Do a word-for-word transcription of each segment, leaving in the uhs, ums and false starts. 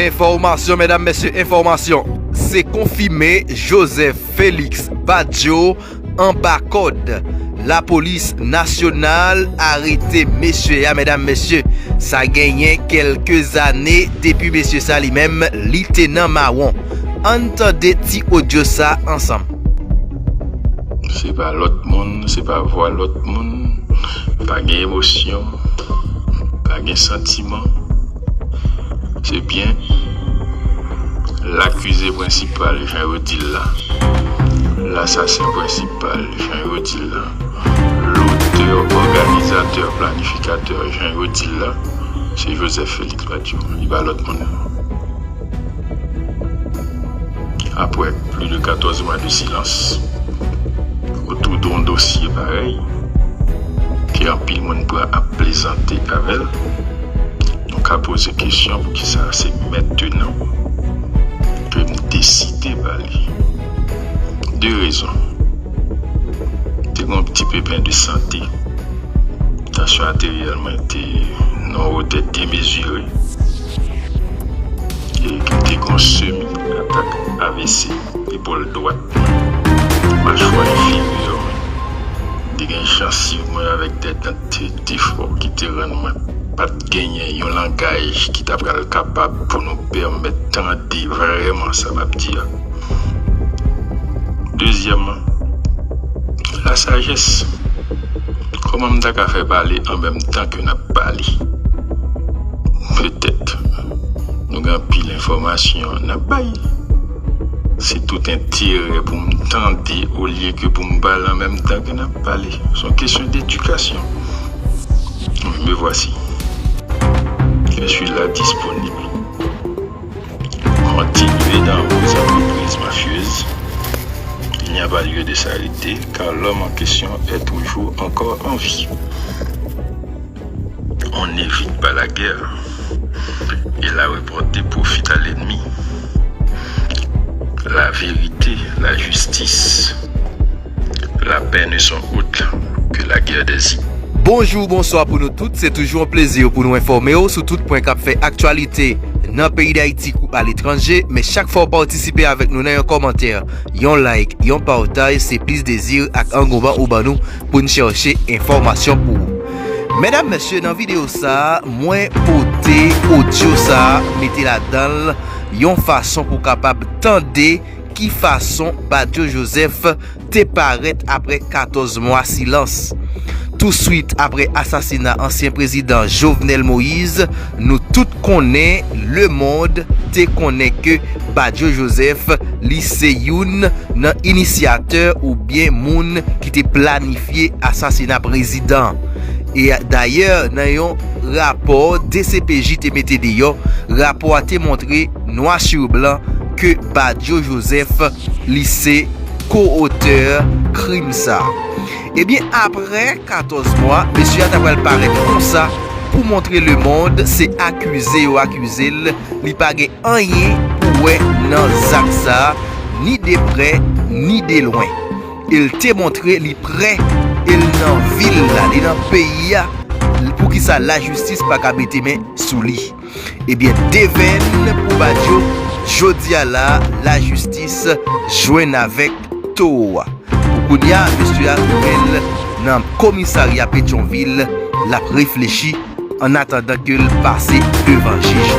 Enfòmasyon, medam, mesye, enfòmasyon. Se konfime, Joseph Félix Badio anba kòd. Lapolis nasyonal arete mesye a, medam, mesye. Sa genyen kèlke zane depi mesye sa li menm, li te nan mawon. Ann tande ti odyo sa ansanm. Se pa lòt moun, se pa vwa lòt moun. Pa gen emosyon, pa gen santiman. Se byen lakize prensipal, jan yo di l la, lasasen prensipal, jan yo di l la, lotè, òganizatè, planifikatè, jan yo di l la, se Joseph Félix Badio. Li pa lòt moun. Apre plis de katòz mwa de silans otou de yon dosye parèy, ke anpil moun pran ap plezante avè l, nou ka poze kesyon poukisa se mentnan ke m deside pale. De rezon. Te gen yon ti pepen de sante. Tansyon ateryèl mwen te nan yon wotè demezire. E ke m te gen yon semi atak A V C epòl dwat mwen. Machwa enferyè mwen. Te gen jansiv mwen avèk de dan te, te fò ki te rann mwen pa t genyen yon langaj ki ta pral kapab pou nou pèmèt tande vrèman sa m ap di a. Dezyèmman, lasajès. Kòman m ta ka fè pale an menm tan ke n ap pale? Petèt, nou gen anpil enfòmasyon n ap bay. Se tout enterè pou m tande olye ke pou m pale an menm tan ke n ap pale. Se yon kesyon dedikasyon. Me voici. Je suis là disponible. Continuez dans vos entreprises mafieuses. Il n'y a pas lieu de s'arrêter, car l'homme en question est toujours encore en vie. On n'évite pas la guerre, et la reporter profite à l'ennemi. La vérité, la justice, la paix ne sont autres que la guerre des îles. Bonjou, bonswa pou nou tout. Se toujou yon plezi pou nou enfòme w sou tout pwen k ap fè aktyalite nan peyi Dayiti kou aletranje. Men chak fwa w patisipe avèk nou nan yon kòmantè, yon like, yon pataj, se plis dezi ak angouman ou ban nou pou n chèche enfòmasyon pou ou. Medam, mesye, nan videyo sa a, mwen pote odyo sa a, mete ladan l yon fason pou w kapab tande ki fason Badio Joseph te parèt apre katòz mwa silans. Touswit apre asasina ansyen prezidan Jovenel Moïse, nou tout konnen lemonn te konnen ke Badio Joseph, li se youn nan inisyatè oubyen moun ki te planifye asasina prezidan. E dayè, nan yon rapò D C P J te mete deyò, rapò a te montre nwa sou blan ke Badio Joseph, li se ko-otè krim sa. Ebyen, apre katòz mwa, mesye a ta pral parèt konsa pou montre lemonn se akize yo akize l, li pa gen anyen pou wè nan zak sa, ni de prè, ni de lwen. E l te montre li prè, e l nan vil la, li nan peyi a, poukisa lajistis pa ka mete men sou li? Ebyen, devèn pou Badio, jodi a la, lajistis jwenn avèk towo a. Pou kounye a, mesye a twouve l nan komisarya Petyonvil, l ap reflechi, annatandan ke l pase devan jij.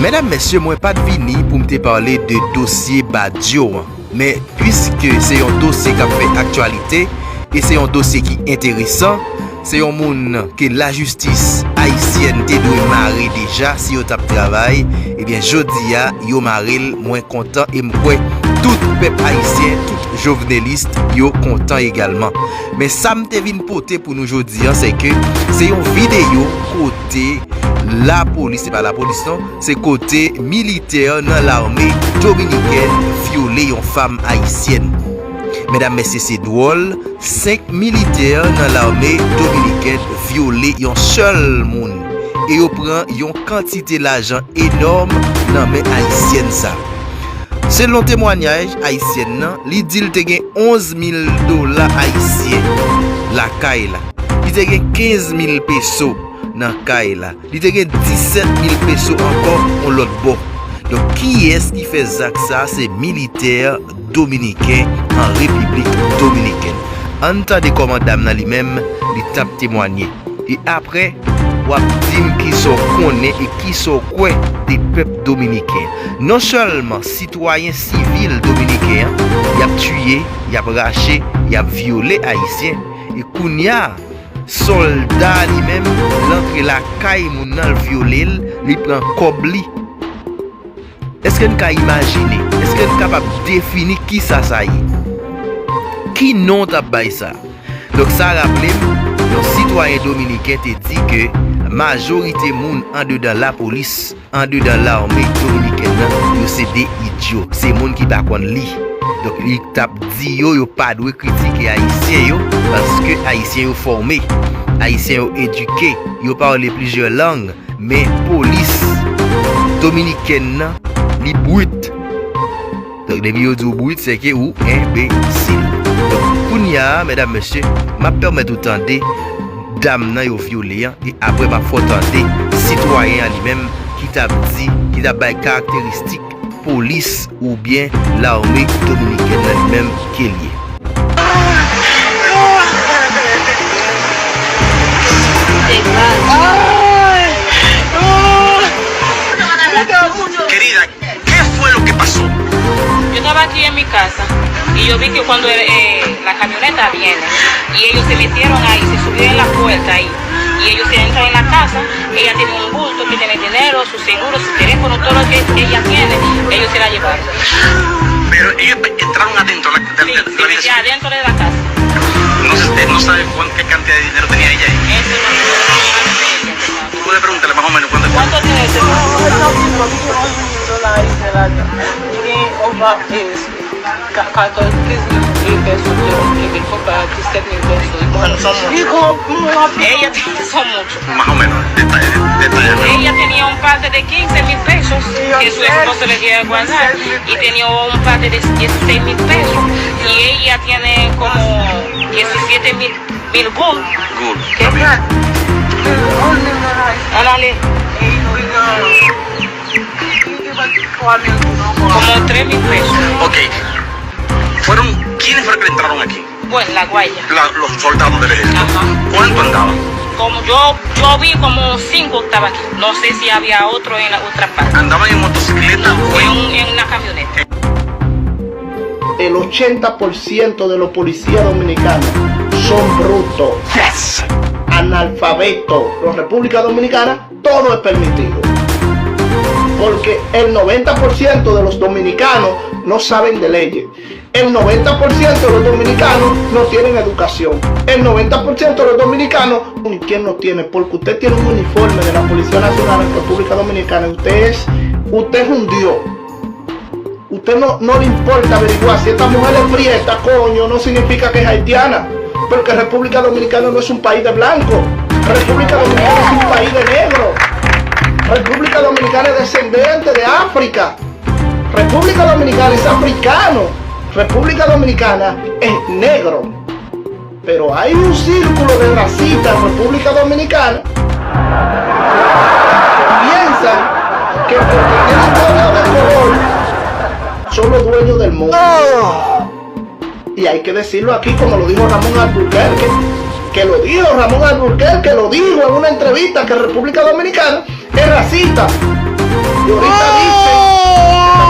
Medam, mesye, mwen pa t vini pou m te pale de dosye Badio an. Men, piske se yon dosye k ap fè aktyalite, e se yon dosye ki enteresan, se yon moun ke lajistis ayisyèn te dwe mare deja si yo t ap travay, ebyen, jodi a, yo mare l, mwen kontan e m kwè tout pèp ayisyen, tout jovenelis, yo kontan egalman. Men sa m te vin pote pou nou jodi a, se ke se yon videyo kote lapolis, se pa lapolis non, se kote militè nan lame dominikèn vyole yon fanm ayisyèn. Medam, mesye, se dwòl, senk militè nan lame dominikèn vyole yon sèl moun e yo pran yon kantite lajan enòm nan men ayisyèn sa. Selon temwanyaj ayisyèn nan, li di l te gen onz mil dola ayisyen lakay la. Li te gen kenz mil peso nan kay la. Li te gen disèt mil peso ankò yon lòt bò. Donk, kiyès ki fè zak sa? Se militè dominiken an Repiblik Dominikèn. Ann tande kòman dam nan li menm, li t ap temwanye. E apre, w ap di m kisa w konnen e kisa w kwè de pèp dominiken an. Non sèlman sitwayen sivil dominiken an, y ap tiye, y ap rache, y ap vyole Ayisyen, e kounye a, sòlda li menm, l antre lakay moun nan, l vyole l, li pran kòb li. Èske n ka imajine? Èske n kapab defini kisa sa ye? Ki non w t ap bay sa? Donk, sa raple m, yon sitwayen dominiken te di ke majorite moun andedan lapolis, andedan lame dominikèn nan, yo se de idyo. Se moun ki pa konn li. Donk, li t ap di yo, yo pa dwe kritike Ayisyen yo, paske Ayisyen yo fòme, Ayisyen yo edike, yo pale plizyè lang, men polis dominikèn nan, li brit. Donk, depi yo di w brit, se ke ou enbesil. Donk, kounye a, medam, mesye, m ap pèmèt ou tande dam nan yo vyole an, e apre m ap fè w tande sitwayen an li menm ki t ap di, ki t ap bay karakteristik polis oubyen lame dominikèn nan li menm ke l ye. Querida, ¿qué fue lo que pasó? Yo estaba aquí en mi casa y yo vi que cuando eh, la camioneta viene y ellos se metieron ahí, se subieron en la puerta ahí y ellos se entran en la casa, ella tiene un bulto que tiene dinero, su seguro, su teléfono, todo lo que ella tiene, ellos se la llevaron. Pero ellos entraron adentro de la, de, sí, de la se metía adentro de la casa. No se, no sabe cuán, qué cantidad de dinero tenía ella ahí. Eso no sé. Tú puedes preguntarle más o menos cuánto. ¿Cuánto tiene ese? Dólares de la, tiene over, eh, ka-, catorce, quince mil pesos, yo, yo, yo, disèt mil pesos. Ella tiene, son muchos. Más o menos, detalla, detalla. Ella tenía un parte de quince mil pesos que su esposo le dio a guardar y tenía un parte de dieciséis mil pesos y ella tiene como diecisiete mil, mil gold. Gold, ¿qué? También. Ándale. Como tres mil pesos. Ok. Fueron, ¿quiénes fueron que le entraron aquí? Pues, la guardia. La, los soldados del ejército. Ajá. ¿Cuánto andaban? Como yo, yo vi como cinco estaba aquí. No sé si había otro en la otra parte. ¿Andaban en motocicleta o en, en una camioneta? El ochenta por ciento de los policías dominicanos son brutos, yes, analfabetos. En República Dominicana todo es permitido. Porque el noventa por ciento de los dominicanos no saben de leyes. El noventa por ciento de los dominicanos no tienen educación. El noventa por ciento de los dominicanos, ¿y quién no tiene? Porque usted tiene un uniforme de la Policía Nacional en República Dominicana y usted es, usted es un dios. Usted no, no le importa averiguar si esta mujer es prieta, coño, no significa que es haitiana. Porque República Dominicana no es un país de blanco. República Dominicana es un país de negro. República Dominicana es descendiente de África. República Dominicana es africano. República Dominicana es negro. Pero hay un círculo de racistas en República Dominicana que piensan que porque tienen cabello de color son los dueños del mundo. Y hay que decirlo aquí, como lo dijo Ramón Alburquerque, que lo dijo Ramón Alburquerque, lo dijo en una entrevista que República Dominicana es racista. Y ahorita dice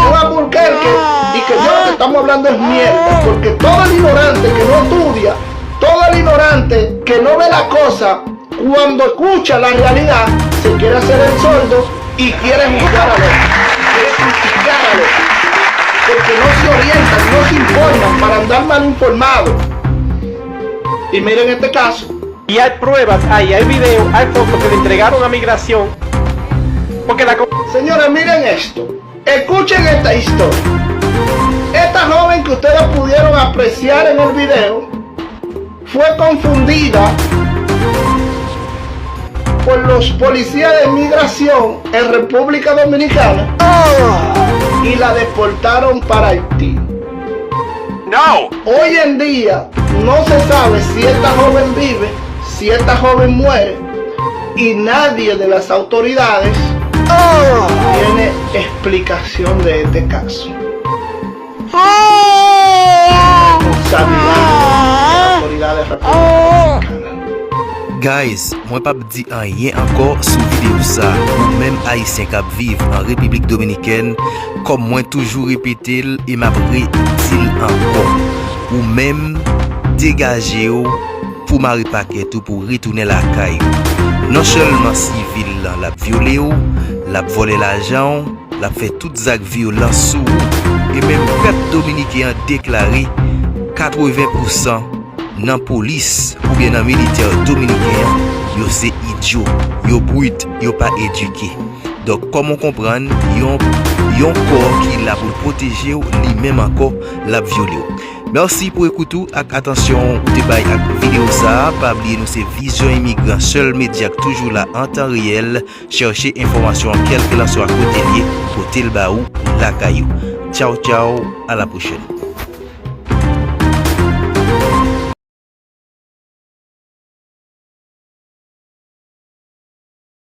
que Ramón Alburquerque y que yo lo que estamos hablando es mierda, porque todo el ignorante que no estudia, todo el ignorante que no ve la cosa, cuando escucha la realidad, se quiere hacer el sordo y quiere juzgar al otro, quiere criticar al otro, porque no se orientan, no se informan para andar mal informados. Y miren este caso. Y hay pruebas, hay, hay video, hay fotos que le entregaron a migración. Porque la... Señores, miren esto. Escuchen esta historia. Esta joven que ustedes pudieron apreciar en el video fue confundida por los policías de migración en República Dominicana y la deportaron para Haití. No. Hoy en día no se sabe si esta joven vive, si esta joven muere, y nadie de las autoridades Tiene explicación de este caso. Responsabilidad de las autoridades republicanas. Guys, mwen p ap di anyen ankò sou videyo sa. Ou menm Ayisyen k ap viv an Repiblik Dominikèn, kòm mwen toujou repete l e m ap redi l ankò, ou menm, degaje w pou mare pakèt ou pou retounen lakay ou. Non sèlman sivil lan l ap vyole w, l ap vòlè lajan w, l ap fè tout zak vyolans sou ou, e menm pèp dominiken an deklare katreven pousan nan polis oubyen nan militè dominiken an, yo se idyo, yo brit, yo pa edike. Donk, kòm ou konprann, yon, yon kò ki la pou l pwoteje w, li menm ankò, l ap vyole w. Mèsi pou ekout ou ak atansyon ou te bay ak videyo sa a. Pa bliye nou se Vizyon Imigran, sèl medya k toujou la an tan reyèl. Chèche enfòmasyon an kèlkelanswa kote l ye, pote l ba ou lakay ou. Tchaw, tchaw, a la pwochèn.